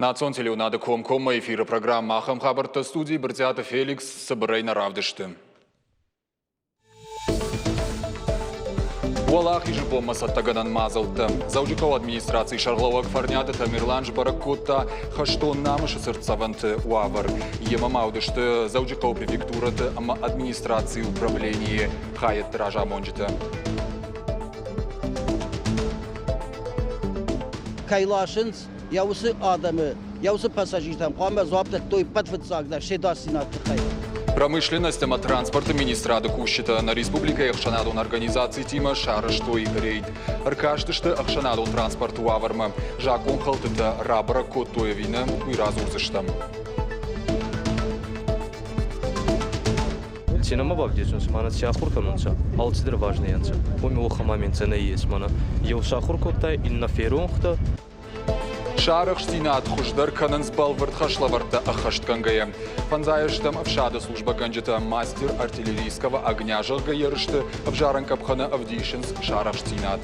Национ телеуынады комкоммӕ эфиры программӕ ахӕм хабӕрттӕ студийы Брытъиаты Феликс цыбырӕй нӕ равдысты. Уӕлахизы бонмӕ цӕттӕгӕнӕн мадзӕлттӕ. Дзӕуджыхъӕуы администрацийы сӕргълӕууӕг Фӕрниаты Тамерлан сбӕрӕг кодта хӕстон намысы цыртдзӕвӕнты уавӕр. Йемӕ ма уыдысты Дзӕуджыхъӕуы префектурӕты ӕмӕ администрацийы управленийы хайӕдты разамонджытӕ. Кӕй ласынц, йӕ уыцы адӕмы, йӕ уыцы пассажиртӕн хъуамӕ дзуапп дӕттой ӕппӕт фыццагдӕр се дасдзинады тыххӕй. Промышленность ӕмӕ транспорты министрады кусджытӕ нӕ республикӕйы ӕхсӕнадон организацитимӕ сарӕзтой рейд. Ӕркастысты ӕхсӕнадон транспорты уавӕрмӕ. Закъонхӕлдтытӕ рабӕрӕг кодтой ӕви нӕ, уый радзурдзыстӕм. Цинӕмӕ бавдесунцӕ, мӕнӕ ци ахур кӕнунцӕ, алцидӕр важный ӕнцӕ. Уоми уӕхӕн моментӕ нӕййес, мӕнӕ еу сахур кодтай, иннӕ феронхтӕ. Сӕ арӕхстдзинад хуыздӕр кӕнынц бӕлвырд хӕслӕвӕрдтӕ ӕххӕстгӕнгӕйӕ. Фӕндзайӕстӕм ӕфсады службӕгӕнджытӕ мастер артиллерийского огня зӕгъгӕ ерысты ӕвзарӕн къӕпхӕны ӕвдисынц сӕ арӕхстдзинад.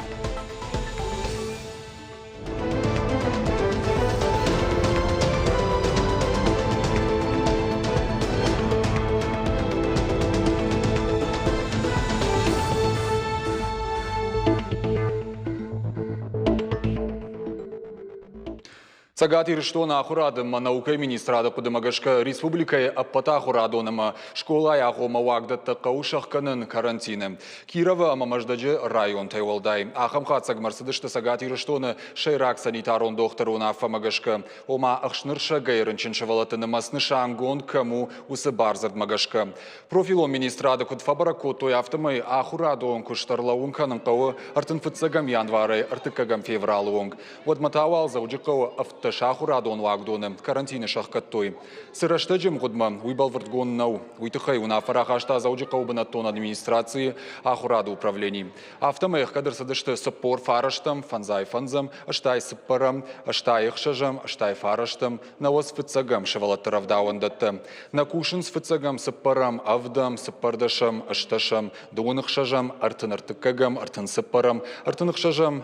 Цӕгат Ирыстоны ахуырады ӕмӕ наукӕйы министрады хъуыдымӕ гӕсгӕ республикӕйы ӕппӕт ахуырадон ӕмӕ скъолайы агъоммӕ уагдӕттӕ хъӕуы сӕхгӕнын карантины. Кировы ӕмӕ Мӕздӕджы районтӕй уӕлдай ахӕм хатдзӕгмӕ ӕрцыдысты Цӕгат Ирыстоны сӕйраг санитарон дохтыры уынаффӕмӕ гӕсгӕ, ома ӕхснырсӕгӕй рынчын сывӕллӕтты нымӕц нысангонд кӕм у, уыцы бардзырдмӕ гӕсгӕ. Профилон министрады куыд фӕбӕрӕг кодтой, афтӕмӕй ахуырадон куыст ӕрлӕууын кӕнын хъӕуы 35 январӕй 3 февралы онг. Уӕдмӕ та уал Дзӕуджыхъӕуы 17 ахуырадон уагдоны карантины сӕхгӕдтой. Цы рӕстӕджы мгъуыдмӕ, уый бӕлвырдгонд нӕу. Уый тыххӕй уынаффӕ рахаста Дзӕуджыхъӕуы бынӕттон администрацийы ахуырады управлени. Афтӕмӕй ӕхгӕд ӕрцыдысты 49-ӕм, 55-ӕм, 84-ӕм, 86-ӕм, 89-ӕм, науӕдз фыццӕгӕм сывӕллӕтты рӕвдауӕндӕттӕ. Нӕ кусынц фыццӕгӕм, цыппӕрӕм, ӕвдӕм, цыппӕрдӕсӕм, ӕстдӕсӕм, дыууын ӕхсӕзӕм, ӕртын ӕртыккӕгӕм, ӕртын цыппӕрӕм, ӕртын ӕхсӕзӕм,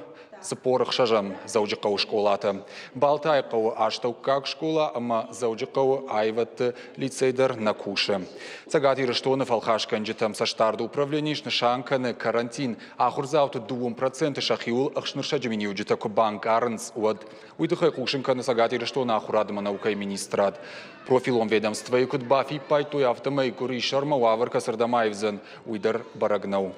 46-ӕм Дзӕуджыхъӕуы скъолатӕ. Балтайы хъӕуы астӕуккаг скъола ӕмӕ Дзӕуджыхъӕуы аивӕдты лицей дӕр нӕ кусы. Цӕгат Ирыстоны фӕлхасгӕнджытӕм цӕстдарды управлени снысан кӕны карантин ахуырдзауты 2% сӕхиуыл ӕхснырсӕджы миниуджытӕ куы банкъарынц, уӕд. Уый тыххӕй хъусын кӕны Цӕгат Ирыстоны ахуырады ӕмӕ наукӕйы министрад. Профилон ведомствойы куыд бафиппайдтой, афтӕмӕй къуырисӕрмӕ уавӕр кӕцырдӕм аивдзӕн, уый дӕр бӕрӕг нӕу.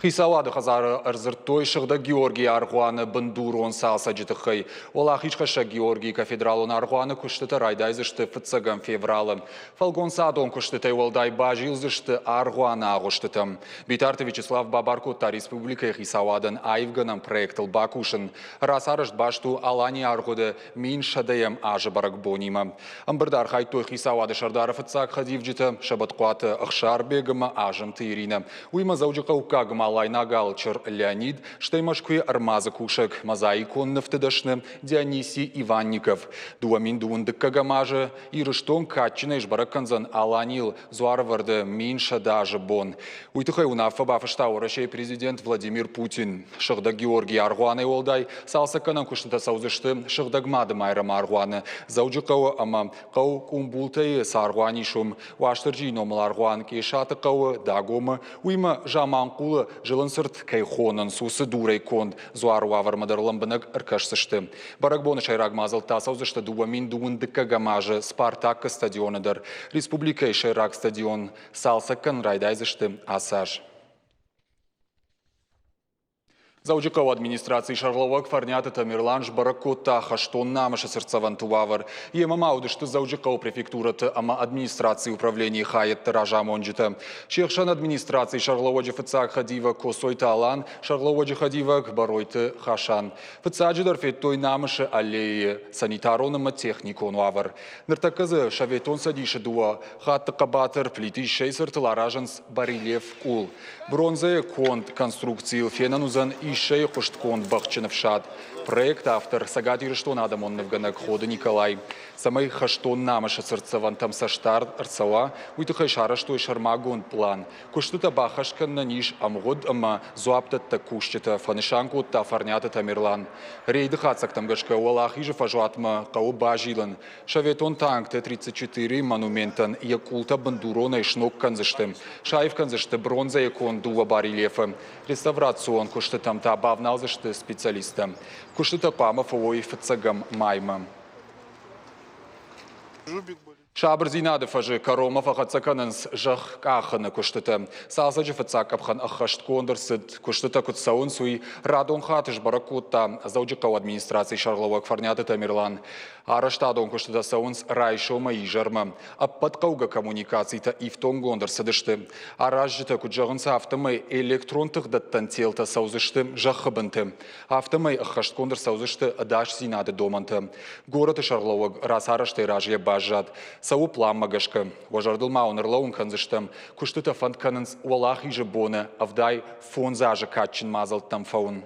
Хицауады хӕдзары ӕрдзырдтой Сыгъдӕг Георгийы аргъуаны бындурон цалцӕджы тыххӕй. Уӕлахизхӕссӕг Георгийы кафедралон аргъуаны куыстытӕ райдайдзысты фыццӕгӕм февралы. Фӕлгонцадон куыстытӕй уӕлдай базилдзысты аргъуаны агъуыстытӕм. Битарты Вячеслав бабар кодта республикӕйы хицауадӕн аивгӕнӕн проектыл бакусын. Рацарӕзт баст у Аланийы аргъуыды 1100-ӕм азы бӕрӕгбонимӕ. Ӕмбырды архайдтой хицауады сӕрдары фыццаг хӕдивджытӕ Сӕбӕтхъуаты Ӕхсарбег ӕмӕ Азымты Иринӕ. Уыимӕ дзӕуджыхъӕуккаг малайнаг алчыр Леонид, стӕй Мӕскуыйы ӕрмадзы кусӕг, мозаикон нывты дӕсны Дионисий Иванников. 2000 дыккӕгӕм азы Ирыстон кадджынӕй сбӕрӕг кӕндзӕн Аланийыл дзуарӕвӕрды 1100 азы бон. Уый тыххӕй уынаффӕ бафыста Уӕрӕсейы президент Владимир Путин. Сыгъдӕг Георгийы аргъуанӕй уӕлдай цалцӕггӕнӕн куыстытӕ цӕудзысты Сыгъдӕг Мады Майрӕмы аргъуаны Дзӕуджыхъӕуы ӕмӕ хъӕу Къумбултӕйы цы аргъуан ис, уым. Уастырджийы номыл аргъуан Къесаты хъӕуы, Дагомы, уыимӕ Заманхъулы зылынцырт кӕй хонынц, уыцы дурӕй конд дзуары уавӕрмӕ дӕр лӕмбынӕг ӕркӕсдзысты. Бӕрӕгбоны сӕйраг мадзӕлттӕ ацӕудзысты 2012 азы Спартак-ы стадионы дӕр. Республикӕйы сӕйраг стадион цалцӕг кӕнын райдайдзысты ацы аз. Дзӕуджыхъӕуы администрацийы сӕргълӕууӕг Фӕрниаты Тамерлан сбӕрӕг кодта хӕстон намысы цыртдзӕвӕнты уавӕр. Йемӕ ма уыдысты Дзӕуджыхъӕуы префектурӕты ӕмӕ администрацийы управленийы хайӕдты разамонджытӕ. Се хсӕн администрацийы сӕргълӕууӕджы фыццаг хӕдивӕг Коцойты Алан, сӕргълӕууӕджы хӕдивӕг Бӕройты Хасан. Фыццаджыдӕр федтой Намысы аллейы санитарон ӕмӕ техникон уавӕр. Ныртӕккӕ дзы Советон Цӕдисы дыууӕ хатты хъӕбатыр Плиты Иссӕйы цыртыл аразынц барельеф къул. Бронзӕйы конд конструкцийыл фенӕн уыдзӕн Иссӕйы хъуыстгонд бӕхджын ӕфсад. Проекты автор Цӕгат Ирыстоны адӕмон нывгӕнӕг Ходы Николай. Цӕмӕй хӕстон намысы цыртдзӕвӕнтӕм цӕстдард ӕрцӕуа, уый тыххӕй сарӕзтой сӕрмагонд пълан. Куыстытӕ баххӕст кӕнынӕн ис ӕмгъуыд ӕмӕ дзуапдӕттӕг кусджытӕ, фӕнысан кодта Фӕрниаты Тамерлан. Рейды хатдзӕгтӕм гӕсгӕ Уӕлахизы фӕзуатмӕ хъӕуы базилын. Советон танк Т-34-йы монументӕн йӕ къултӕ бындуронӕй сног кӕндзысты. Саив кӕндзысты бронзӕйы конд дыууӕ барельефы. Реставрацион куыстытӕм та бавналдзысты специалисттӕ. Куыстытӕ хъуамӕ фӕуой фыццӕгӕм маймӕ. Сабырдзинады фӕзы кӕронмӕ фӕхӕццӕ кӕнынц зӕхх къахыны куыстытӕ. Цалцӕджы фыццаг къӕпхӕн ӕххӕстгонд ӕрцыд. Куыстытӕ куыд цӕуынц, уый радон хатт сбӕрӕг кодта Дзӕуджыхъӕуы администрацийы сӕргълӕууӕг Фӕрниаты Тамерлан. Арӕзтадон куыстытӕ цӕуынц райсомӕй изӕрмӕ. Ӕппӕт хъӕугӕ коммуникацитӕ ифтонггонд ӕрцыдысты. Аразджытӕ куыд зӕгъынц, афтӕмӕй электрон тыхдӕттӕн телтӕ цӕудзысты зӕххы бынты. Афтӕмӕй ӕххӕстгонд ӕрцӕудзысты ӕдасдзинады домӕнтӕ. Горӕты сӕргълӕууӕг рацарӕзтӕй разыйӕ баззад. Цӕуы пъланмӕ гӕсгӕ. Уӕ зӕрдыл ма уын ӕрлӕууын кӕндзыстӕм, куыстытӕ фӕнд кӕнынц Уӕлахизы боны 75 азы кадджын мадзӕлттӕм фӕуын.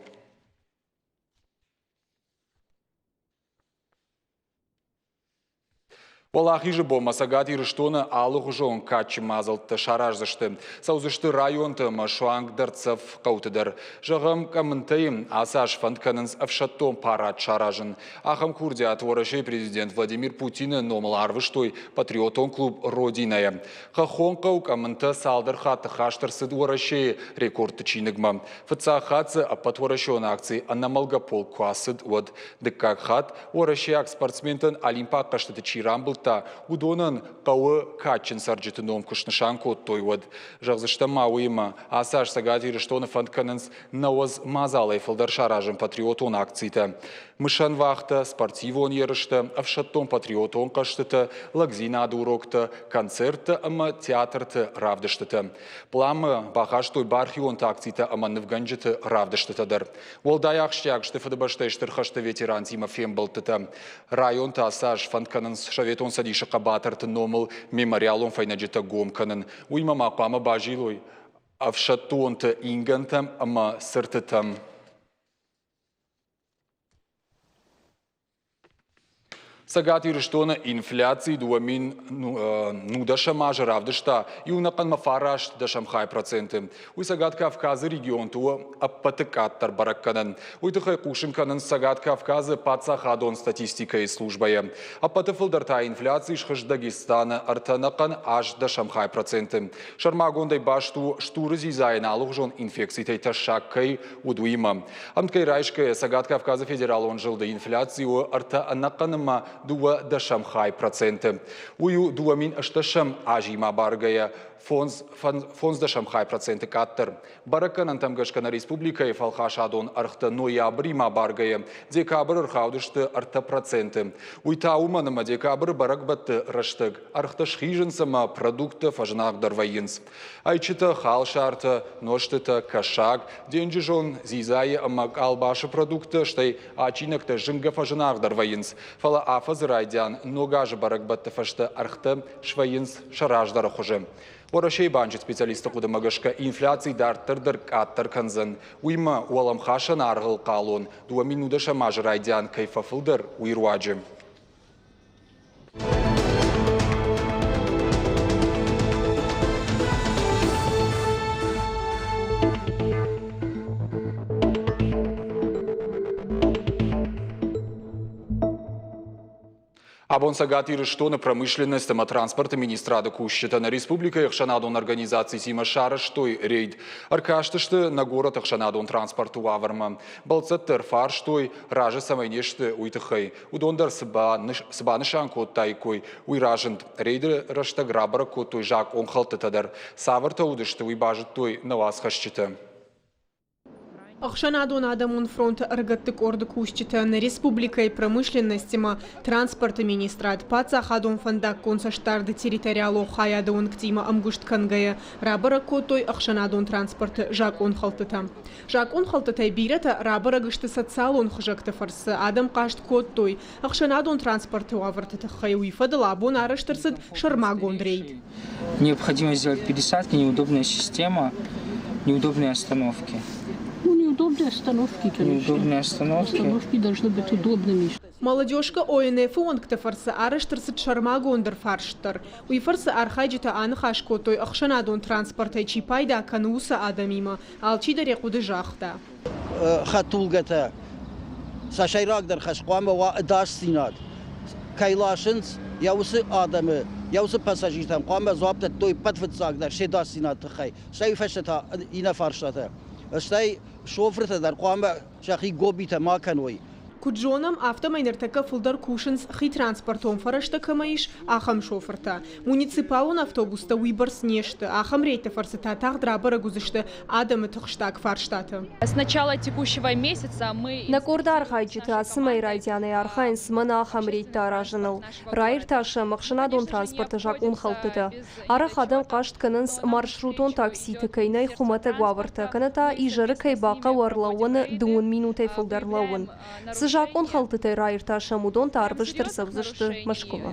Уӕлахизы бонмӕ Цӕгат Ирыстоны алыгъуызон кадджын мадзӕлттӕ сараздзысты. Цӕудзысты районты ӕмӕ суанг дӕрддзӕф хъӕуты дӕр. Зӕгъӕм, Къӕмынтӕй ацы аз фӕнд кӕнынц ӕфсӕддон парад саразын. Ахӕм курдиат Уӕрӕсейы президент Владимир Путины номыл арвыстой патриотон клуб «Родина-йӕ». Хӕххон хъӕу Къӕмынтӕ цалдӕр хатты хаст ӕрцыд Уӕрӕсейы рекордты чиныгмӕ. Фыццаг хатт дзы ӕппӕтуӕрӕсеон акци «Ӕнӕмӕлгӕ полк» куы ацыд, уӕд. Дыккаг хатт уӕрӕсейаг спортсментӕн олимпаг хъӕзтыты чи рамбылдта, уыдонӕн хъӕуы кадджын цӕрджыты ном куы снысан кодтой, уӕд. Зӕгъдзыстӕм ма уыимӕ, ацы аз Цӕгат Ирыстоны фӕнд кӕнынц 90 мадзалӕй фылдӕр саразын патриотон акцитӕ. Мысӕн вахтӕ, спортивон ерыстӕ, ӕфсӕддон-патриотон хъӕзтытӕ, лӕгдзинады уроктӕ, концерттӕ ӕмӕ театрты равдыстытӕ. Пъланмӕ бахастой бархионты акцитӕ ӕмӕ нывгӕнджыты равдыстытӕ дӕр. Уӕлдай ахсджиаг сты Фыдыбӕстӕйы Стыр хӕсты ветерантимӕ фембӕлдтытӕ. Районты ацы аз фӕнд кӕнынц Советон Цӕдисы хъӕбатырты номыл мемориалон фӕйнӕджытӕ гом кӕнын. Уыимӕ ма хъуамӕ базилой ӕфсӕддонты ингӕнтӕм ӕмӕ цыртытӕм. Цӕгат Ирыстоны инфляци 2019 азы равдыста иунӕхъӕнмӕ 9 хай проценты. Уый Цӕгат Кавказы регионты у ӕппӕты къаддӕр бӕрӕггӕнӕн. Уый тыххӕй хъусын кӕнынц Цӕгат Кавказы паддзахадон статистикӕйы службӕйы. Ӕппӕты фылдӕр та инфляци схызт Дагестаны ӕртӕнӕхъӕн ӕстдӕсӕм хай проценты. Сӕрмагондӕй баст у стуры дзидзайӕн алыгъуызон инфекцитӕй тӕссаг кӕй уыд, уыимӕ. Ӕмткӕй райсгӕйӕ Цӕгат Кавказы федералон зылды инфляци у ӕртӕ ӕнӕхъӕнмӕ дыууӕ дӕсӕм хай проценты. Уый у 2008 азимӕ баргӕйӕ фондздӕсӕм хай проценты къаддӕр. Бӕрӕггӕнӕнтӕм гӕсгӕ нӕ республикӕйы фӕлхасадон ӕргътӕ ноябримӕ баргӕйӕ декабры ӕрхаудысты 3%. Уый та уымӕн ӕмӕ декабры бӕрӕгбӕтты рӕстӕг ӕргътӕ схизынц ӕмӕ продукттӕ фӕзынаргъдӕр вӕййынц. Ӕйчытӕ, халсартӕ, нозтытӕ, кӕсаг, денджызон дзидзайы ӕмӕ къалбасы продукттӕ, стӕй адджинӕгтӕ зынгӕ фӕзынаргъдӕр вӕййынц. Фӕлӕ афӕдзы райдиан Ног азы бӕрӕгбӕтты фӕстӕ ӕргътӕ свӕййынц сӕ раздӕры хуызы. Уӕрӕсейы банчы специалистты хъуыдымӕ гӕсгӕ инфляци дарддӕр дӕр къаддӕр кӕндзӕн. Уыимӕ уӕлӕмхасӕн аргъыл хъалон 2010 азы райдиан кӕй фӕфылдӕр, уый руаджы. Абон Цӕгат Ирыстоны промышленность ӕмӕ транспорты министрады кусджытӕ нӕ республикӕйы ӕхсӕнадон организацитимӕ сарӕзтой рейд. Ӕркастысты нӕ горӕты ӕхсӕнадон транспорты уавӕрмӕ. Бӕлццӕттӕ ӕрфарстой, разы цӕмӕй не сты, уый тыххӕй. Уыдон дӕр цы банысан кодтаиккой, уый разынд. Рейды рӕстӕг рабӕрӕг кодтой закъонхӕлдтытӕ дӕр. Цавӕртӕ уыдысты, уый базыдтой нӕ уацхӕсджытӕ. Ӕхсӕнадон адӕмон фронты ӕрыгӕтты къорды кусджытӕ нӕ республикӕйы промышленностимӕ, транспорты министрад, паддзахадон фӕндаггон цӕстдарды территориалон хайады уӕнгтимӕ ӕмгуыст кӕнгӕйӕ рабӕрӕг кодтой ӕхсӕнадон транспорты закъонхӕлдтытӕ. Закъонхӕлдтытӕй бирӕтӕ рабӕрӕг сты социалон хызӕгты фӕрцы, адӕм хъаст кодтой ӕхсӕнадон транспорты уавӕрты тыххӕй, уый фӕдыл абон арӕзт ӕрцыд сӕрмагонд рейд. Необходимо сделать пересадки, неудобная система, неудобные остановки. Ну, Неудобные остановки, конечно. Неудобные остановки. Остановки должны быть удобными. Молодежка ОНФ-ы уӕнгты фӕрцы арӕзт ӕрцыд сӕрмагонд ӕрфарст дӕр. Уый фӕрцы архайджытӕ аныхас кодтой, ӕхсӕнадон транспортӕй чи пайда кӕны, уыцы адӕмимӕ. Алчидӕр йӕ хъуыды загъта. Хӕдтулгӕтӕ сӕ сӕйрагдӕр хӕс хъуамӕ уа ӕдасдзинад. Кӕй ласынц, йӕ уыцы адӕмы, йӕ уыцы пассажиртӕн хъуамӕ дзуапп дӕттой ӕппӕт фыццагдӕр се дасдзинады тыххӕй, стӕй фӕстӕ та иннӕ фарстатӕ. Стӕй шофыртӕ дӕр хъуамӕ сӕхи гобитӕ ма кӕной. Куыд зонӕм, афтӕмӕй ныртӕккӕ фылдӕр кусынц, хи транспортон фӕрӕзтӕ кӕмӕ ис, ахӕм шофыртӕ. Муниципалон автобустӕ уыйбӕрц не сты, ахӕм рейдты фӕрцы та тагъд рабӕрӕг уыдзысты адӕмы тыхстаг фарстатӕ. С начала текущего месяца мы... Нӕ къорды архайджытӕ ацы мӕйы райдианӕй архайынц мӕнӕ ахӕм рейдтӕ аразыныл. Раиртасӕм ӕхсӕнадон транспорты закъонхӕлдтытӕ. Арӕх адӕм хъаст кӕнынц, маршрутон такситы кӕй нӕй хуымӕтӕг уавӕртӕ, кӕнӕ та изӕры кӕй бахъӕуы ӕрлӕууӕны дыууын минутӕй фылдӕр лӕууын. Цы закъонхӕлдтытӕй раиртасӕм, уыдон та ӕрвыст ӕрцӕудзысты Мӕскуымӕ.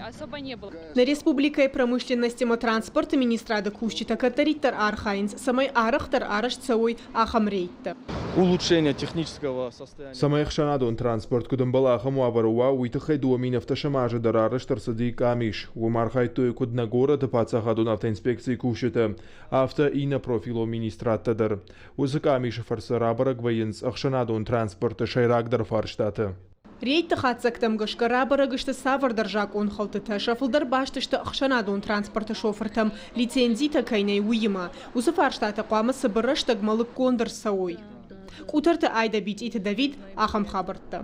Нӕ республикӕйы промышленность ӕмӕ транспорты министрады кусджытӕ кӕддӕриддӕр архайынц, цӕмӕй арӕхдӕр арӕзт цӕуой ахӕм рейдтӕ. Улучшение технического состояния. Цӕмӕй ӕхсӕнадон транспорт куыд ӕмбӕлы, ахӕм уавӕры уа, уый тыххӕй 2007 азы дӕр арӕзт ӕрцыди къамис. Уым архайдтой куыд нӕ горӕты паддзахадон автоинспекцийы кусджытӕ, афтӕ иннӕ профилон министрадтӕ дӕр. Уыцы къамисы фӕрцы рабӕрӕг вӕййынц ӕхсӕнадон транспорты сӕйрагдӕр фарстатӕ. Рейдты хатдзӕгтӕм гӕсгӕ рабӕрӕг сты цавӕрдӕр закъонхӕлдтытӕ, сӕ фылдӕр баст сты ӕхсӕнадон транспорты шофыртӕм лицензитӕ кӕй нӕй, уыимӕ. Уыцы фарстатӕ хъуамӕ цыбыр рӕстӕгмӕ лыггонд ӕрцӕуой. Къутӕрты Айдӕ, Битъиты Давид, ахӕм хабӕрттӕ.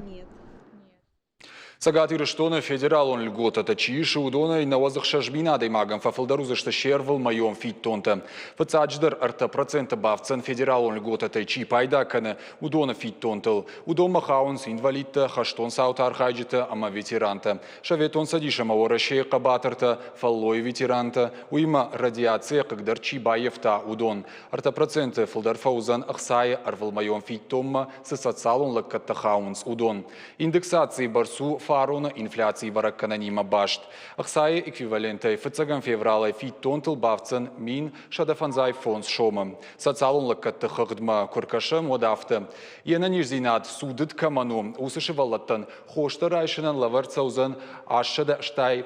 Цӕгат Ирыстоны федералон льготӕтӕ чи исы, уыдонӕй 96 000 адӕймагӕн фӕфылдӕр уыдзысты се рвылмӕйон фиддонтӕ. Фыццаджыдӕр 3% бафтдзӕн федералон льготӕтӕй чи пайда кӕны, уыдоны фиддонтыл. Уыдонмӕ хауынц инвалидтӕ, хӕстон цауты архайджытӕ ӕмӕ ветерантӕ, Советон Цӕдис ӕмӕ Уӕрӕсейы хъӕбатыртӕ, фӕллойы ветерантӕ, уыимӕ радиацийӕ хъыгдӕр чи баййӕфта, уыдон. 3% фылдӕр фӕуыдзӕн ӕхцайы ӕрвылмӕйон фиддонмӕ цы социалон лӕггӕдтӕ хауынц, уыдон. Индексацийы бӕрц у фароны инфляцийы бӕрӕггӕнӕнимӕ баст. Ӕхцайы эквивалентӕй фыццӕгӕм февралӕй фиддонтыл бафтдзӕн 1155 сомы. Социалон лӕггӕдты хыгъдмӕ куы ркӕсӕм, уӕд афтӕ. Йе нӕниздзинад цудыд кӕмӕн у, уыцы сывӕллӕттӕн хостӕ райсынӕн лӕвӕрд цӕудзӕн 889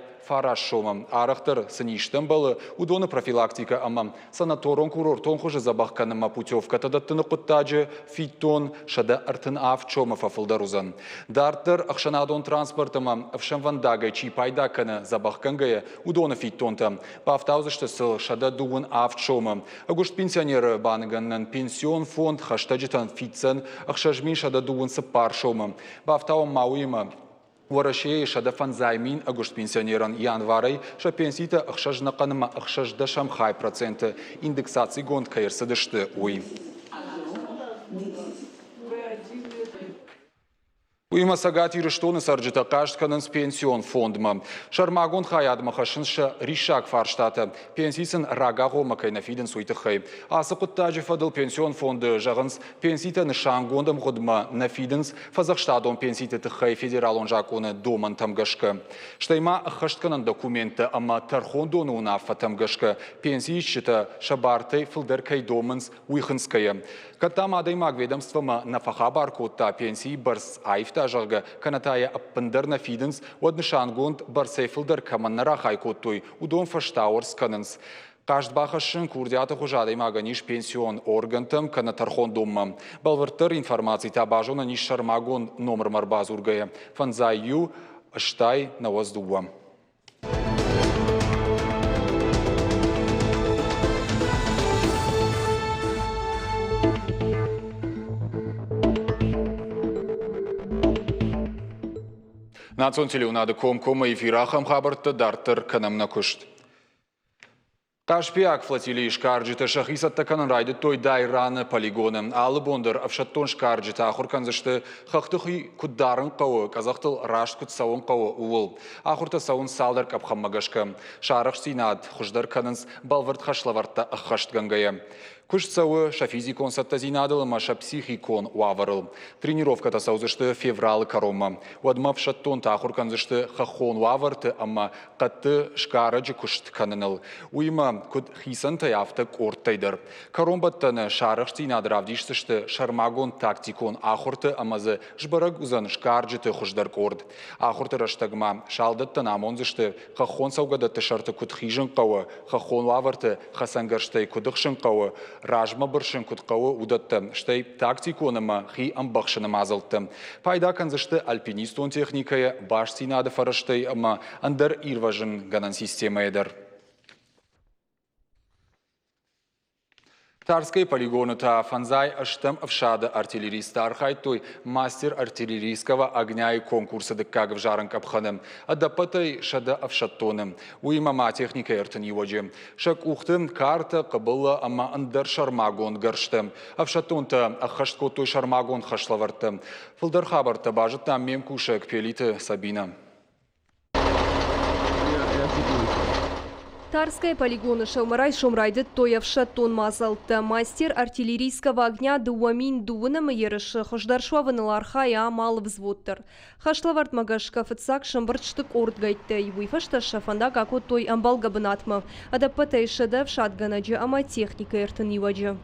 сомы. Арӕхдӕр цы низтӕ ӕмбӕлы, уыдоны профилактикӕ ӕмӕ санаторон-курортон хуызы дзӕбӕх кӕнынмӕ путевкӕтӕ дӕттыны хъуыддаджы фиддон 137 сомы фӕфылдӕр уыдзӕн. Дарддӕр ӕхсӕнадон транспорт ӕмӕ ӕфсӕнвӕндагӕй чи пайда кӕны дзӕбӕхгӕнгӕйӕ, уыдоны фиддонтӕ бафтаудзысты сыл 127 сомы. Ӕгуыст пенсионеры баныгӕнынӕн пенсион фонд хӕстӕджытӕн фиддзӕн 6124 сомы. Бафтауӕм ма уыимӕ, Уӕрӕсейы 150 000 ӕгуыст пенсионерӕн январӕй сӕ пенситӕ ӕхсӕз ӕнӕхъӕн ӕмӕ 0.6% индексацигонд кӕй ӕрцыдысты, уый. Уыимӕ Цӕгат Ирыстоны цӕрджытӕ хъаст кӕнынц пенсион фондмӕ. Сӕрмагонд хайадмӕ хӕссынц сӕ риссаг фарстатӕ, пенси сын рагагъоммӕ кӕй нӕ фидынц, уый тыххӕй. Ацы хъуыддаджы фӕдыл пенсион фонды зӕгъынц, пенситӕ нысангонд ӕмгъуыдмӕ нӕ фидынц фӕдзӕхстадон пенситы тыххӕй федералон закъоны домӕнтӕм гӕсгӕ. Стӕй ма ӕххӕстгӕнӕн документтӕ ӕмӕ тӕрхондоны уынаффӕтӕм гӕсгӕ пенсиисджытӕ сӕ бартӕй фылдӕр кӕй домынц, уый хынцгӕйӕ. Кӕд дам адӕймаг ведомствомӕ нӕ фӕхабар кодта, пенсийы бӕрц аивта, зӕгъгӕ, кӕнӕ та йӕ ӕппындӕр нӕ фидынц, уӕд нысангонд бӕрцӕй фылдӕр кӕмӕн нӕ рахай кодтой, уыдон фӕстауӕрц кӕнынц. Хъаст бахӕссын курдиаты хуызы адӕймагӕн ис пенсион органтӕм кӕнӕ тӕрхондонмӕ. Бӕлвырддӕр информаци та базонӕн ис сӕрмагонд номырмӕ ӕрбадзургӕйӕ. 51 80 92. Национ телеуынады комкоммӕ эфир ахӕм хабӕрттӕ дарддӕр кӕнӕм нӕ куыст. Хъаспиаг флотилийы сгарджытӕ сӕхи цӕттӕ кӕнын райдыдтой Дайраны полигоны. Алы бон дӕр ӕфсӕддон сгарджытӕ ахуыр кӕндзысты, хӕхты хи куыд дарын хъӕуы, къӕдзӕхтыл раст куыд цӕуын хъӕуы, ууыл. Ахуыртӕ цӕуынц цалдӕр къӕпхӕнмӕ гӕсгӕ. Сӕ арӕхстдзинад хуыздӕр кӕнынц бӕлвырд хӕслӕвӕрдтӕ ӕххӕстгӕнгӕйӕ. Куыст цӕуы сӕ физикон цӕттӕдзинадыл ӕмӕ сӕ психикон уавӕрыл. Тренировкӕтӕ цӕудзысты февралы кӕронмӕ. Уӕдмӕ ӕфсӕддонтӕ ахуыр кӕндзысты хӕххон уавӕрты ӕмӕ хъӕдты сгарӕджы куыст кӕныныл. Уыимӕ куыд хицӕнтӕй, афтӕ къордтӕй дӕр. Кӕронбӕттӕны сӕ арӕхстдзинад равдисдзысты сӕрмагонд тактикон ахуырты ӕмӕ дзы сбӕрӕг уыдзӕн сгарджыты хуыздӕр къорд. Ахуырты рӕстӕгмӕ салдӕттӕн амондзысты, хӕххон цӕугӕдӕтты сӕрты куыд хизын хъӕуы, хӕххон уавӕрты хӕцӕнгӕрзтӕй куыд ӕхсын хъӕуы, размӕ бырсын куыд хъӕуы, уыдӕттӕ, стӕй тактикон ӕмӕ хи ӕмбӕхсыны мадзӕлттӕ. Пайда кӕндзысты альпинистон техникӕйӕ, бастдзинады фӕрӕзтӕй ӕмӕ ӕндӕр ирвӕзынгӕнӕн системӕйӕ дӕр. Тарскӕйы полигоны та фӕндзай ӕстӕм ӕфсады артиллеристтӕ архайдтой мастер артиллерийского огня-йы конкурсы дыккаг ӕвзарӕн къӕпхӕны. Ӕдӕппӕтӕй 100 ӕфсӕддоны. Уыимӕ ма техникӕйы 31-ы. Сӕ къухты картӕ, хъыбылы ӕмӕ ӕндӕр сӕрмагонд гӕрзтӕ. Ӕфсӕддонтӕ ӕххӕст кодтой сӕрмагонд хӕслӕвӕрдтӕ. Фылдӕр хабӕрттӕ базыдта ме мкусӕг Пелиты Сабинӕ. Тарскӕйы полигоны сӕумӕрайсом райдыдтой ӕфсӕддон мадзӕлттӕ. Мастер артиллерийского огня 2002-ы ерысы хуыздӕр суӕвыныл архайы ам алы взвод дӕр. Хӕслӕвӕрдмӕ гӕсгӕ фыццаг сӕмбырд сты къордгӕйттӕй, уый фӕстӕ сӕ фӕндаг акодтой ӕмбӕлгӕ бынатмӕ. Ӕдӕппӕтӕй 100 ӕфсадгӕнӕджы ӕмӕ техникӕйы 31-ы.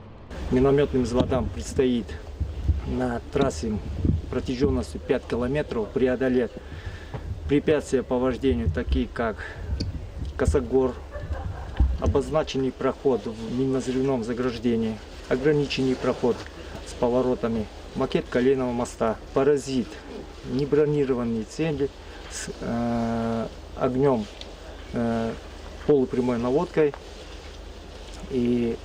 Минометным взводам предстоит на трассе протяженностью 5 километров преодолеть препятствия по вождению, такие как косогор, обозначенный проход в минно-взрывном заграждении, ограниченный проход с поворотами, макет Коленного моста, паразит, небронированные цели с огнем полупрямой наводкой и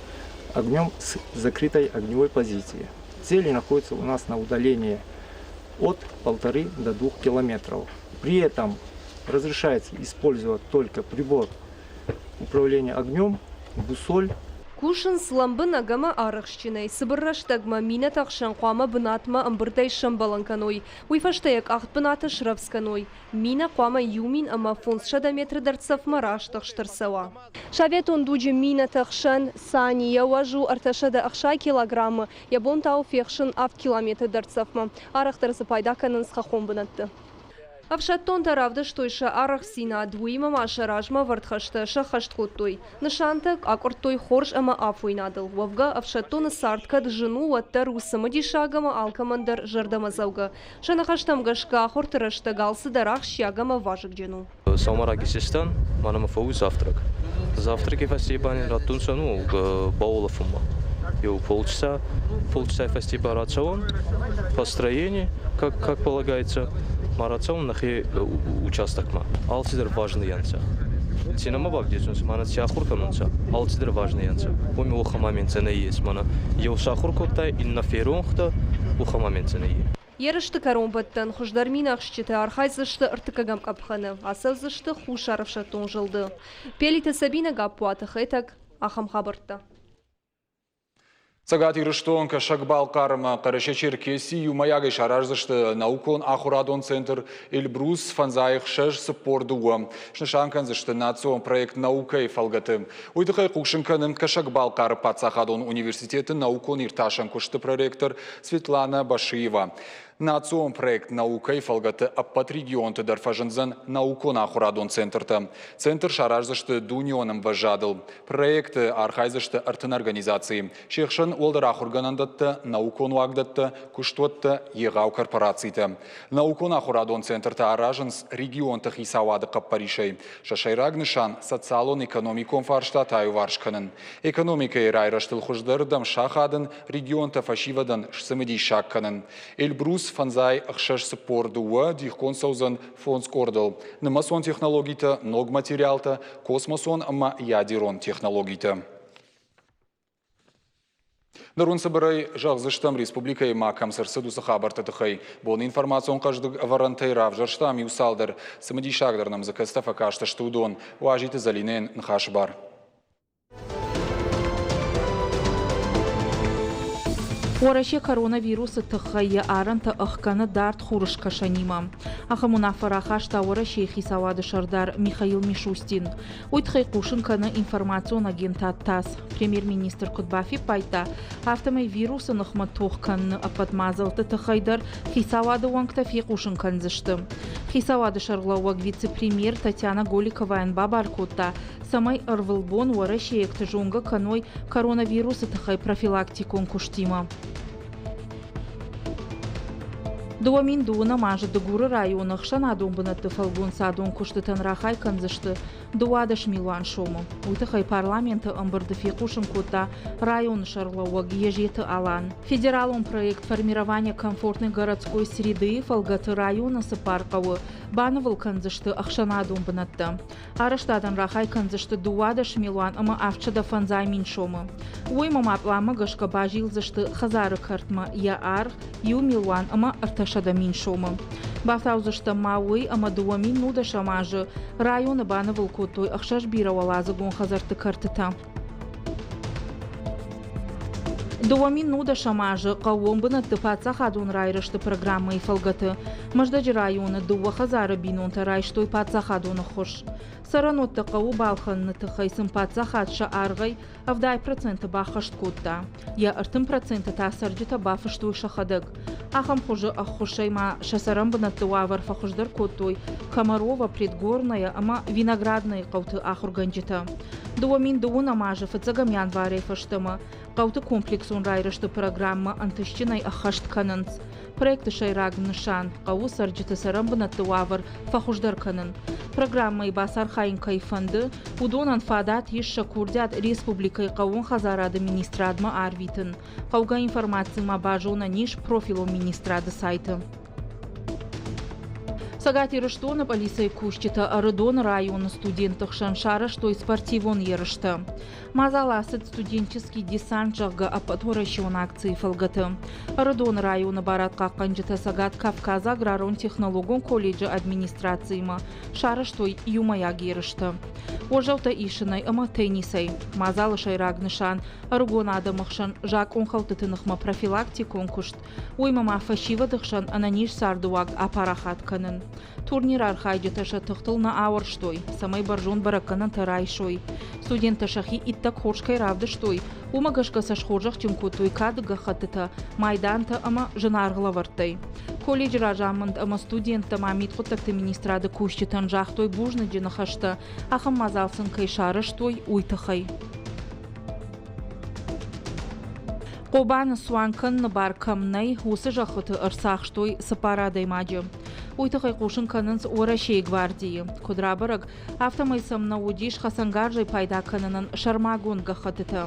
огнем с закрытой огневой позиции. Цели находятся у нас на удалении от 1,5 до 2 километров. При этом разрешается использовать только прибор управления огнем, бусоль. Кусынц лӕмбынӕг ӕмӕ арӕхстджынӕй. Цыбыр рӕстӕгмӕ минӕты ӕхсӕн хъуамӕ бынатмӕ ӕмбырдӕй сӕмбӕлын кӕной. Уый фӕстӕ йӕ къахт бынаты срӕвдз кӕной. Минӕ хъуамӕ 1500 метры дӕрддзӕфмӕ раст ӕхст ӕрцӕуа. Советон дуджы минӕты хсӕн сани йӕ уӕз у 360 килограммы, йӕ бон та у фехсын 7 километры дӕрддзӕфмӕ. Арӕхдӕр дзы пайда кӕнынц хӕххон бынӕтты. Ӕфсӕддонтӕ равдыстой сӕ арӕхстдзинад, уыимӕ ма сӕ размӕ ӕвӕрд хӕстӕ сӕххӕст кодтой. Нысантӕ акъуырдтой хорз ӕмӕ афойнадыл. Уӕвгӕ, ӕфсӕддоны цард кӕд зын у, уӕддӕр у цымыдисаг ӕмӕ алкӕмӕн дӕр зӕрдӕмӕдзӕугӕ. Сӕ ныхӕстӕм гӕсгӕ, ахуырты рӕстӕг алцыдӕр ахсджиаг ӕмӕ вазыгджын у. Сӕумӕраги систан, мӕнӕ фӕууй завтрак. Завтраки фӕсте ба нин раттунцӕ ну баулӕфунмӕ. Еу полчаса, полчасай фӕсте ба рацӕуӕн, построение, как полагается, ма рацӕуӕн нӕхе участокмӕ. Алцидӕр важный ӕнцӕ. Ци нӕмӕ бавдесунцӕ, мӕнӕ ци ахур кӕнунцӕ, алцидӕр важный ӕнцӕ. Уоми уӕхӕн моментсӕ нӕййес. Мӕнӕ еу сахур кодтай, иннӕ феронх дӕ, уӕхӕн моментсӕ нӕййе. Ерысты кӕронбӕттӕн хуыздӕр минӕхсджытӕ архайдзысты ӕртыккӕгӕм къӕпхӕны, ацӕудзысты Хуссар ӕфсӕддон зылды. Пелиты Сабинӕ Гаппуаты Хетӕг, ахӕм хабӕрттӕ. Цӕгат Ирыстон, Кӕсӕг-Балхъар ӕмӕ Хъӕрӕсе-Черкеси иумӕйагӕй сараздзысты наукон-ахуырадон центр «Эльбрус» 5642. Снысан кӕндзысты национ проект наукӕйы фӕлгӕты. Уый тыххӕй хъусын кӕны Кӕсӕг-Балхъары паддзахадон университеты наукон-иртасӕн куысты проректор Светлана Башиева. Национ проект наукӕйы фӕлгӕты ӕппӕт регионты дӕр фӕзындзӕн наукон-ахуырадон центртӕ. Центр сараздзысты дунеон ӕмвӕзадыл. Проекты архайдзысты 30 организацийы. Се хсӕн уӕлдӕр ахуыргӕнӕндӕттӕ, наукон уагдӕттӕ, куыстуӕттӕ, егъау корпорацитӕ. Наукон-ахуырадон центртӕ аразынц регионты хицауады хъӕппӕрисӕй. Сӕ сӕйраг нысан – социалон-экономикон фарстатӕ аиуварс кӕнын. Экономикӕйы райрӕзтыл хуыздӕрырдӕм сахадын, регионтӕ фӕсивӕдӕн сцымыдисаг кӕнын. Эльбрус 5642 дихгонд цӕудзӕн фондз къордыл. Нымӕцон технологитӕ, ног материалтӕ, космосон ӕмӕ ядерон технологитӕ. Ныр уын цыбырӕй зӕгъдзыстӕм, республикӕйы ма кӕм цы рцыд, уыцы хабӕртты тыххӕй. Боны информацион хъӕздыг ӕвӕрӕнтӕй равзӕрстам иу цалдӕр. Цымыдисагдӕр нӕм дзы кӕцытӕ фӕкастысты, уыдон. Уазиты Зӕлинӕйӕн ныхасы бар. Уӕрӕсе коронавирусы тыххӕй йӕ арӕнтӕ ӕхгӕны дард хурыскӕсӕнимӕ. Ахӕм уынаффӕ рахаста Уӕрӕсейы хицауады сӕрдар Михаил Мишустин. Уый тыххӕй хъусын кӕны информацион агентад ТАСС. Премьер-министр куыд бафиппайдта, афтӕмӕй вирусы ныхмӕ тох кӕныны ӕппӕт мадзӕлтты тыххӕй дӕр хицауады уӕнгтӕ фехъусын кӕндзысты. Хицауады сӕргълӕууӕг вице-премьер Татьяна Голиковайӕн бабар кодта, цӕмӕй ӕрвылбон уӕрӕсейӕгты зонгӕ кӕной коронавирусы тыххӕй профилактикон куыстимӕ. 2002 азы Дыгуры районы ӕхсӕнадон бынӕтты фӕлгонцадон куыстытӕн рахай кӕндзысты 12 милуан сомы. Уый тыххӕй парламенты ӕмбырды фехъусын кодта районы сӕргълӕууӕг Езеты Алан. Федералон проект «Формирование комфортной городской среды» фӕлгӕты районы цыппар хъӕуы банывыл кӕндзысты ӕхсӕнадон бынӕттӕ. Арӕзтадӕн рахай кӕндзысты 12 милуан ӕмӕ 750 мин сомы. Уыимӕ ма пъланмӕ гӕсгӕ базилдзысты хӕдзары кӕртмӕ йӕ аргъ 1 милуан ӕмӕ 300 мин сомы. Бафтаудзыстӕм ма уый, ӕмӕ 2010 азы районы банывыл кодтой ӕхсӕз бирӕуӕладзыгон хӕдзӕртты кӕртытӕ. 2010 азы хъӕууон бынӕтты паддзахадон райрӕзты программӕйы фӕлгӕты Мӕздӕджы районы дыууӕ хӕдзары бинонтӕ райстой паддзахадон ӕххуыс. Цӕрӕнуӕттӕ хъӕуы балхӕныны тыххӕй сын паддзахад сӕ аргъӕй 70% баххӕст кодта. Йӕ 30% та цӕрджытӕ бафыстой сӕхӕдӕг. Ахӕм хуызы ӕххуысӕй ма сӕ цӕрӕнбынӕтты уавӕр фӕхуыздӕр кодтой Комарова, Предгорная ӕмӕ Виноградныйы хъӕуты ахуыргӕнджытӕ. 2002 азы фыццӕгӕм январӕй фӕстӕмӕ хъӕуты комплексон райрӕзты программӕ ӕнтыстджынӕй ӕххӕст кӕнынц. Проекты сӕйраг нысан – хъӕуы цӕрджыты цӕрӕнбынӕтты уавӕр фӕхуыздӕр кӕнын. Программӕйы бацархайын кӕй фӕнды, уыдонӕн фадат ис сӕ курдиат республикӕйы хъӕууон хӕдзарады министрадмӕ арвитын. Хъӕугӕ информаци ма базонӕн ис профилон министрады сайты. Цӕгат Ирыстоны пъӕлицӕйы кусджытӕ Ӕрыдоны районы студентты хсӕн сарӕзтой спортивон ерыстӕ. Мадзал ацыд «Студенческий десант», зӕгъгӕ, ӕппӕтуӕрӕсеон акцийы фӕлгӕты. Ӕрыдоны районы барадхъахъхъӕнджытӕ Цӕгат Кавказы аграрон-технологон колледжы администрациимӕ сарӕзтой иумӕйаг ерыстӕ. Уӕззӕуттӕ исынӕй ӕмӕ теннисӕй. Мадзалы сӕйраг нысан – ӕрыгон адӕмы хсӕн закъонхӕлдтыты ныхмӕ профилактикон куыст, уыимӕ ма фӕсивӕды хсӕн ӕнӕниз цардыуаг апарахат кӕнын. Турниры архайджытӕ сӕ тыхтыл нӕ ауӕрстой, цӕмӕй бӕрзонд бӕрӕггӕнӕнтӕ райсой. Студенттӕ сӕхи иттӕг хорз кӕй равдыстой, уымӕ гӕсгӕ сӕ схорзӕхджын кодтой кады гӕххӕттытӕ, майдантӕ ӕмӕ зынаргъ лӕвӕрттӕй. Колледжы разамынд ӕмӕ студенттӕ ма мидхъуыддӕгты министрады кусджытӕн загътой бузныджы ныхӕстӕ, ахӕм мадзал сын кӕй сарӕзтой, уый тыххӕй. Хъобаны цуан кӕныны бар кӕм нӕй, уыцы зӕххыты ӕрцахстой цыппар адӕймаджы. Уый тыххӕй хъусын кӕнынц Уӕрӕсейы гвардийы. Куыд рабӕрӕг, афтӕмӕй сӕм нӕ уыдис хӕцӕнгарзӕй пайда кӕнынӕн сӕрмагонд гӕххӕттытӕ.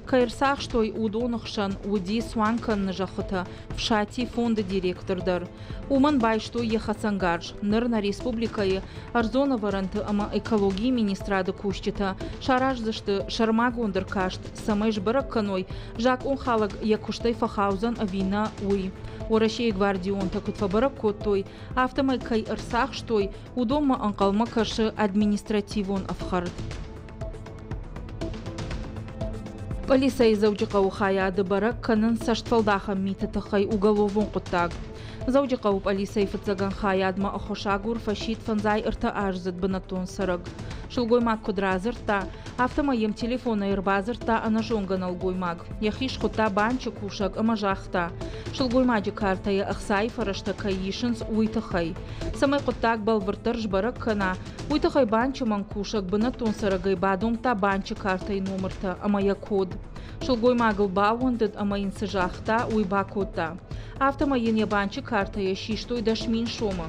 Кӕй ӕрцахстой, уыдоны хсӕн уыди цуан кӕныны зӕххытӕ Фсати фонды директор дӕр. Уымӕн байстой йӕ хӕцӕнгарз. Ныр нӕ республикӕйы ӕрдзон ӕвӕрӕнты ӕмӕ экологийы министрады кусджытӕ сараздзысты сӕрмагонд ӕркаст, цӕмӕй сбӕрӕг кӕной, закъонхалӕг йӕ куыстӕй фӕхаудзӕн ӕви нӕ, уый. Уӕрӕсейы гвардионтӕ куыд фӕбӕрӕг кодтой, афтӕмӕй кӕй ӕрцахстой, уыдонмӕ ӕнхъӕлмӕ кӕсы административон ӕфхӕрд. Пъӕлицӕйы Дзӕуджыхъӕуы хайады бӕрӕг кӕнынц цӕстфӕлдахӕн миты тыххӕй уголовон хъуыддаг. Дзӕуджыхъӕуы пъӕлицӕйы фыццӕгӕн хайадмӕ ӕххуысагур фӕсидт 53 аздзыд бынӕттон цӕрӕг. Сылгоймаг куыд радзырдта, афтӕмӕй йӕм телефонӕй ӕрбадзырдта ӕнӕзонгӕ нӕлгоймаг. Йӕхи схуыдта банчы кусӕг ӕмӕ загъта, сылгоймаджы картӕйы ӕхцайы фӕрӕзтӕ кӕй исынц, уый тыххӕй. Цӕмӕй хъуыддаг бӕлвырддӕр сбӕрӕг кӕна, уый тыххӕй банчы мӕнгкусӕг бынӕттон цӕрӕгӕй бадомдта банчы картӕйы номыртӕ ӕмӕ йӕ код. Сылгоймагыл баууӕндыд ӕмӕ йын цы загъта, уый бакодта. Афтӕмӕй йын йӕ банчы картӕйӕ систой 10 000 сомы.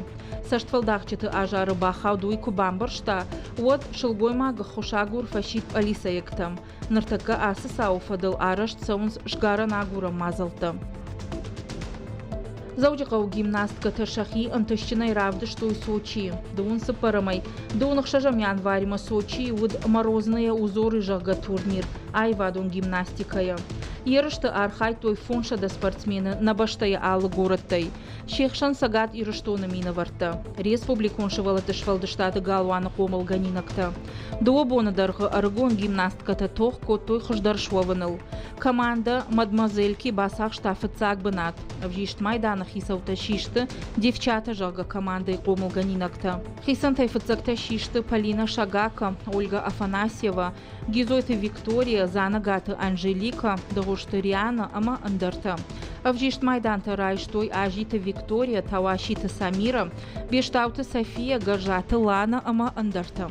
Цӕстфӕлдахджыты азары бахауд уый куы бамбӕрста, уӕд сылгоймаг ӕххуысагур фӕсидт пъӕлицӕйӕгтӕм. Ныртӕккӕ ацы цауы фӕдыл арӕзт цӕуынц сгарӕн-агурӕн мадзӕлттӕ. Дзӕуджыхъӕуы гимнасткӕтӕ сӕхи ӕнтыстджынӕй равдыстой Сочийы. Дыууын цыппӕрӕмӕй дыууын ӕхсӕзӕм январьмӕ Сочийы уыд Морозные узоры зӕгъгӕ турнир аивадон гимнастикӕйӕ. Ерысты архайдтой 500 спортсмены нӕ бӕстӕйы алы горӕттӕй. Се хсӕн Цӕгат Ирыстоны минӕвӕрттӕ, республикон сывӕллӕтты сфӕлдыстады галуаны хъомылгӕнинӕгтӕ. Дыууӕ боны дӕргъы ӕрыгон гимнасткӕтӕ тох кодтой хуыздӕр суӕвыныл. Командӕ «Мадемуазельки» бацахста фыццаг бынат. Ӕвзист майданы хицӕуттӕ систы «Девчата», зӕгъгӕ, командӕйы хъомылгӕнинӕгтӕ. Хицӕнтӕй фыццӕгтӕ систы Полина Шагака, Ольга Афанасьева, Гизойты Виктория, Дзанӕгаты Анжелика, Дыгъуызты Риана ӕмӕ ӕндӕртӕ. Ӕвзист майдантӕ райстой Азиты Виктория, Тауаситы Самира, Бестауты София, Гӕззаты Лана ӕмӕ ӕндӕртӕ.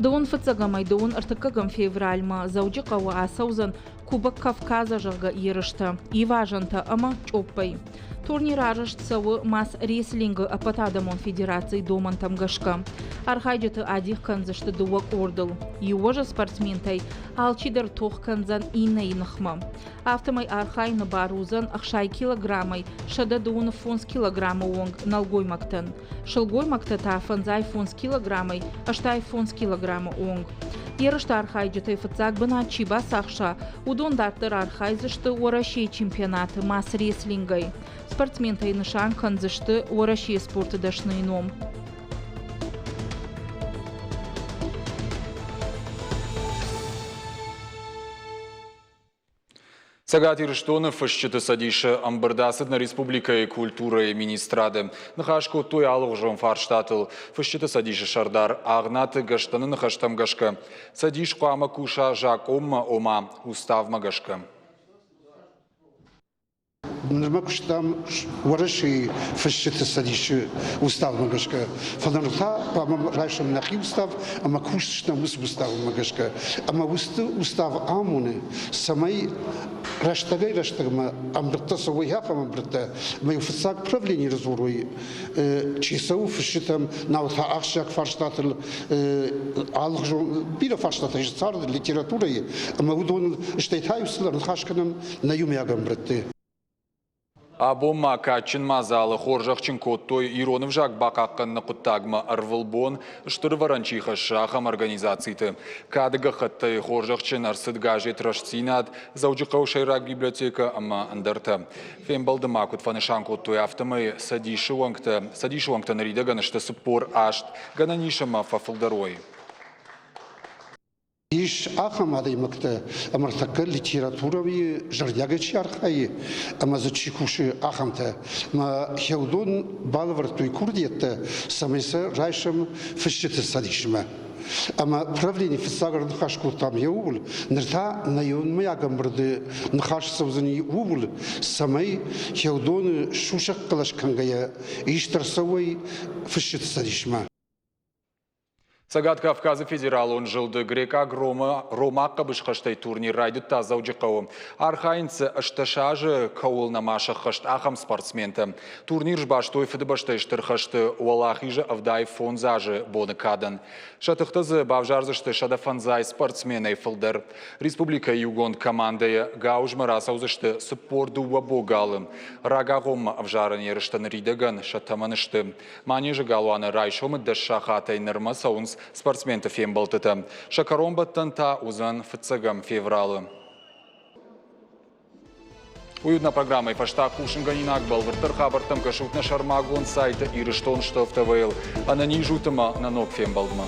Дыууын фыццӕгӕмӕй дыууын ӕртыккӕгӕм февральмӕ Дзӕуджыхъӕуы ацӕудзӕн Кубок Кавказа, зӕгъгӕ, ерыстӕ, ивазӕнтӕ ӕмӕ чъоппӕй. Турнир арӕзт цӕуы мас-рестлингы ӕппӕтадӕмон федерацийы домӕнтӕм гӕсгӕ. Архайджыты адих кӕндзысты дыууӕ къордыл. Иу спортсментӕй алчидӕр тох кӕндзӕн иннӕйы ныхмӕ. Афтӕмӕй архайыны бар уыдзӕн 60 килограммӕй 125 килограммы онг нӕлгоймӕгтӕн. Сылгоймӕгтӕ та 55 килограммӕй 85 килограммы онг. Ерысты архайджытӕй фыццаг бынат чи бацахса, уыдон дарддӕр архайдзысты Уӕрӕсейы чемпионаты мас-рестлингӕй. Спортсментӕй нысан кӕндзысты Уӕрӕсейы спорты дӕсныйы ном. Цӕгат Ирыстоны фысджыты цӕдисы ӕмбырд ацыд нӕ республикӕйы культурӕйы министрады. Ныхас кодтой алыгъуызон фарстатыл. Фысджыты цӕдисы сӕрдар Агънаты Гӕстӕны ныхӕстӕм гӕсгӕ, цӕдис хъуамӕ куса закъонмӕ, ома уставмӕ гӕсгӕ. Нырмӕ куыстам Уӕрӕсейы фысджыты цӕдисы уставмӕ гӕсгӕ, фӕлӕ ныр та хъуамӕ райсӕм нӕхи устав ӕмӕ кусдзыстӕм уыцы уставмӕ гӕсгӕ. Ӕмӕ уыцы устав амоны, цӕмӕй рӕстӕгӕй-рӕстӕгмӕ ӕмбырдтӕ цӕуой ахӕм ӕмбырдтӕ, ӕмӕ-иу фыццаг правлени рдзурой, чи цӕуы фысджытӕм, нау та ахсджиаг фарстатыл алыхуызон бирӕ фарстатӕ ис царды, литературӕйы, ӕмӕ уыдоныл стӕй та-иу сыл ӕрныхас кӕнӕм нӕ иумиаг ӕмбырдты. Абон ма кадджын мадзалы хорзӕхджын кодтой ирон ӕвзаг бахъахъхъӕныны хъуыддагмӕ ӕрвылбон стыр ӕвӕрӕн чи хӕссы, ахӕм организациты. Кады гӕххӕттӕй хорзӕхджын ӕрцыд газет «Рӕстдзинад», Дзӕуджыхъӕуы сӕйраг библиотекӕ ӕмӕ ӕндӕртӕ. Фембӕлды ма куыд фӕнысан кодтой, афтӕмӕй Цӕдисы уӕнгтӕ, Цӕдисы уӕнгтӕ ныридӕгӕн сты 48, гӕнӕн ис ӕмӕ фӕфылдӕр уой. Ис ахӕм адӕймӕгтӕ, ӕмӕ ӕртӕккӕ литературӕйы зӕрдиагӕй чи архайы ӕмӕ дзы чи кусы, ахӕмтӕ. Ӕмӕ уыдон балӕвӕрдтой курдиӕттӕ, цӕмӕй сӕ райсӕм фысджыты цӕдисмӕ. Ӕмӕ правлени фыццаг ӕрныхас кодтам ууыл, ныр та нӕ иумӕйаг ӕмбырды ныхас цӕудзӕни ууыл, цӕмӕй уыдоны сусӕг хъӕлӕс кӕнгӕйӕ ист ӕрцӕуой фысджыты цӕдисмӕ. Цӕгат Кавказы федералон зылды грекъаг ромаг хъӕбысхӕстӕй турнир райдыдта Дзӕуджыхъӕуы. Архайынц дзы 18 азы кӕуыл нӕма сӕххӕст, ахӕм спортсментӕ. Турнир сбастой Фыдыбӕстӕйы Стыр хӕсты Уӕлахизы 75 азы боны кадӕн. Сӕ тыхтӕ дзы бавзардзысты 150 спортсменӕй фылдӕр. Республикӕйы иугонд командӕйы гауызмӕ рацӕудзысты 42 богалы. Рагагъоммӕ ӕвзарӕн ерыстӕ ныридӕгӕн сӕ тӕмӕны сты. Манежы галуаны райсомы 10 сахатӕй нырмӕ цӕуынц спортсменты фембӕлдтытӕ. Сӕ кӕронбӕттӕн та уыдзӕн фыццӕгӕм февралы. Уый уыд нӕ программӕйы фӕстаг хъусынгӕнинаг. Бӕлвырддӕр хабӕрттӕм кӕсут нӕ сӕрмагонд сайты Ирыстон Штоф ТВ-йыл. Ӕнӕниз ут ӕмӕ нӕ ног фембӕлдмӕ.